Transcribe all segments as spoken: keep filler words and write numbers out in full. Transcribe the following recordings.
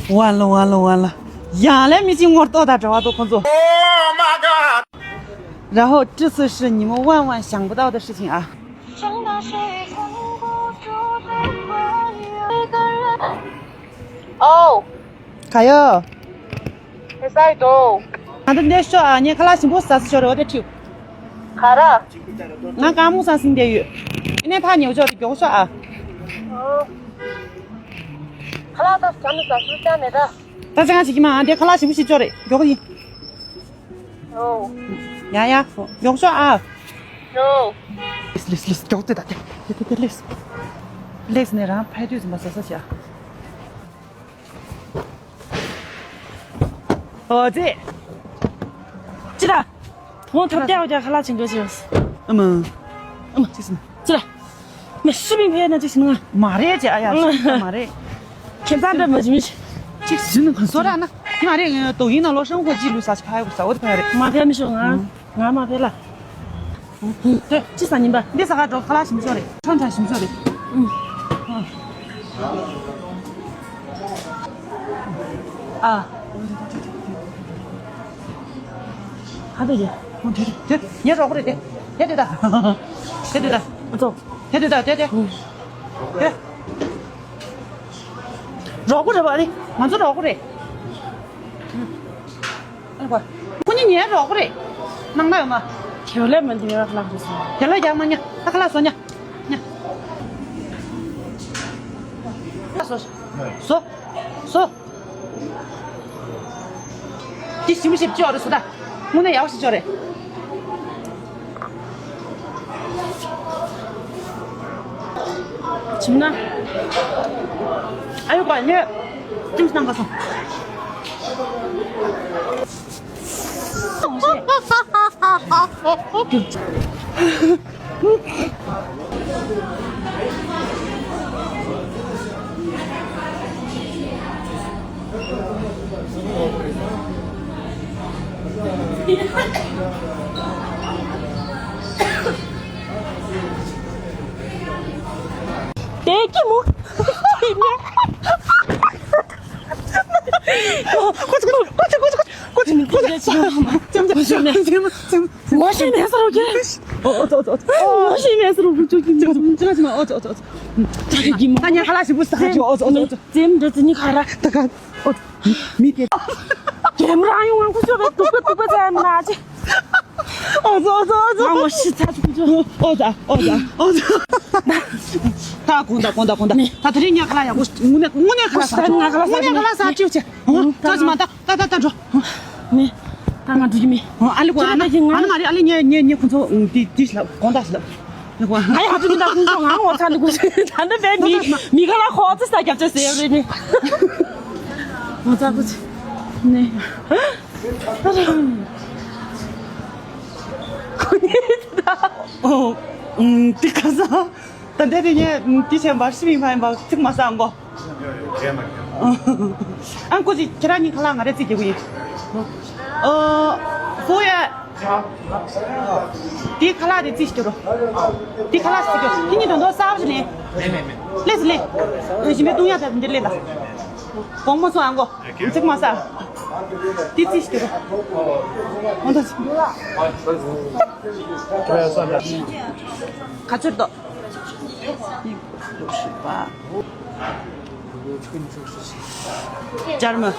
完了完了完了，ཡང་ལས་མི་གཅིག་ངོ་ལྟོགས་དང་བྲལ་བ་འདུག་ཁོང་ཚོ། Oh my god! 然后这次是你们万万想不到的事情啊。哦，ག་ཡོད། ཨེ་སའི་དོ། ང་ད་འདས་ཤོག་ཨ། ངས་ཁ་ལག་ཞིམ་པོ་ཟ་ས་ཤོག་རེ་བ་དེ་ཁྲིད། ག་ར། ང་རྐང་མུག་ཟ་སྲིན་བསྡད་ཡོད། ཨེ་ནས་ཐག་ཉེ་བོ་ཅོག་དེ་མགྱོགས་ཤོག་ཨ། ཨོ། ཁ་ལག་ད་ཟ་ནི་ཟ་སྲིད་ཅག་མེད་ད། ད་ཅི་གང་བྱེད་ཀྱི་མ། ཨ་འདི་ཁ་ལག་ཞིམ་པོ་ཞིག་ཅོག་རེ་མགྱོགས་ཡིན། ཨོ། ཡ་ཡ། མགྱོགས་ཤོག་ཨ། ཨོ། ལེས་ལེས་ལེས་མགྱོགས་དེ་ད་དེ་དེ་དེ་ལེས། ལེས་ནས་རང་ཕ་ཡུལ་དུས་ཙམ་པ་ཟ་ས་བྱ། ཨོ་ཙི། ཅི་ར། ཁོང་ཐབས་རྒྱག་རྒྱག་ཁ་ལག་ཅིག་འགྲོ་ཅི་ཡོད། ཨ་མ། ཨ་མ་ཅི་ཟིན། ཅི་ར། མ་ཤི་མིན་ཕེ་ན་ཅི་ཟིན་ང་། མ་རེད་ཅི་ཨ་ཡ་ཤི་མ་རེད། ཁྱེད་ཚང་འདྲ་མ་ཇི་མི་ཤི། ཅིག་ཟིན་ག་སོ་ར་ན། མ་རེད་ང་དོ་ཡིན་ན་ལོ་ཧྲང་ཧོ་ཅི་ལུས་ས་ཅི་ཕ་ཡ་བུ་ས་འོ་དེ་ཕ་ཡ་རེད། མ་ཕེ་མི་ཤོག་ང་། ང་མ་ཕེ་ལ། དེ་ཅི་ས་ཉིན་པ་འདི་ས་ག་འགྲོ་ཁ་ལག་ཞིམ་ཤོག་རེད། ཁྲང་ཁྲང་ཞིམ་ཤོག་རེད། ཨ། ཧ་དེ་རེད། དེ་ངའི་རོགས་པ་རེད་དེ། དེ་དེ་ད། དེ་དེ་ད། ཨ་ཙོ། དེ་དེ་ད་དེ་དེ། དེ། རོགས་པ་རེད་པ་ཨ་ནི། ང་ཚོ་རོགས་པ་རེད། ཨ་ཁོ། ཁོ་གཉིས་ངའི་རོགས་པ་རེད། སྣང་མ་ཡོད་མ། གེའུ་ལས་མ་འདི་ཡོད་ཁ་ལག་ཟོ། དེ་ལ་རྒྱག་མ་ཉ། ད་ཁ་ལག་ཟོ་ཉ། ཉ། ཟོ། ཟོ། ཟོ། འདི་ཞིམ་པོ་ཞིག་ཅོག་རེད་ཟོ་ད། དངོས་གནས་ཡག་པོ་ཞིག་ཅོག་རེད། ཞིམ་ན། ཨ་ཡོ་པ་ནི། ཅིམ་སྣང་ག་སོང་། དེ་ཀི་མོ། ཁོ་ཚོ་ཁོ་ཚོ་ཁོ་ཚོ་ཁོ་ཚོ་ཁོ་ཚོ་ཁོ་ཚོ་ཁོ་ཚོ་ཁོ་ཚོ་ཁོ་ཚོ། ངོ་ཤེས་མེད་ཟེར་རོ་ཀྱེ། ཨོ་ཨོ་ཨོ་ཨོ། ངོ་ཤེས་མེད་ཟེར་རོ་ཀྱེ། ཅི་ཅི་ཅི་ཨོ་ཨོ་ཨོ། ད་ཉ་ཁ་ལག་ཞིམ་པོ་ཟ་ཅི། ཨོ་ཨོ་ཨོ་ཨོ། ཙེམ་འདྲ་ཙི་ཉི་ཁ་ར། ད་ག་ཨོ། མི་དེ། གེམ་རང་ཡོང་ངང་ཁུ་ཅོ་བའི་ཏུག་པ་ཏུག་པ་ཙམ་ན་ཅི། ཨོ་ཨོ་ཨོ་ཨོ། ང་ངོ་ཤེས་ཚ་ཅི་ཁུ་ཅོ། ཨོ་ད་ཨོ་ད་ཨོ་ད། ད་གོང་ད་གོང་ད་གོང་ད། ད་དེ་རིང་ཉ་ཁ་ལག་ཡག་པོ། དངོས་གནས་དངོས་གནས་ཁ་ལག་ཟ་ཅི། ང་ཁ་ལག་ཟ་ཅི། དངོས་གནས་ཁ་ལག་ཟ་ཅི་བྱས། ཨོ་ད་ཅི་མ་ད། ད་ད་ད་འགྲོ། མེ། ད་ང་འགྲོ་གི་མེ། ཨ་ལི་གོ། ཨ་ན་ཨ་ན་ང་རེ་ཨ་ལི་ཉེ་ཉེ་ཉེ་ཁོ་ཚོ་དེ་དེ་ཞིག་ལ་དགོང་དག་ཞིག་ལ། ང་ཡ་ཧ་ཏུ་ད་ཁོ་ཚོ་ང་ངོ་ཚ་འདུག་གོ། ད་འདི་བས་མི་མི་ག་ལ་ཁོ་ཚོ་ས་རྒྱབ་ཆ་ཟེར་རེད་མེ། ངོ་ཚ་གོ་ཚེ། ནེ། ཁོ་ནེ་ད། ཨོ། ཨུམ། དེ་ག་ས། ད་འདི་དེ་ངས་དེ་བྱས་འབར་ཤི་མི་ཕན་པ་ཚིག་མ་ཟ་འགོ། ཨང་ཀོ་ཅི་ཁྱེད་རང་གཉིས་ཁ་ལག་ང་རེ་རྩིས་རྒྱག་གི་ཡིན། ཨོ། ཧོ་ཡ། དེ་ཁ་ལག་དེ་རྩིས་ཤིག་རོ། དེ་ཁ་ལག་རྩིས་རྒྱག་དེ་གཉིས་དོན་དོན་གསར་པ་ཞིག་ལེན། ལེས་ལེ། ཞིམ་པའི་བཏུང་ཡག་དེ་འདི་ལེ་ལ། གོང་མ་ཚོ་ཨང་གོ། ཚིག་མ་ཟ། དེ་རྩིས་ཤིག་རོ། འོ་ད་ཚིག་ག་ཚོད་དོ། 家人们，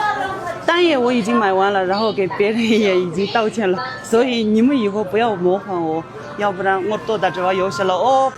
当夜我已经买完了，然后给别人也已经道歉了，所以你们以后不要模仿我，要不然我多打这把油下了哦。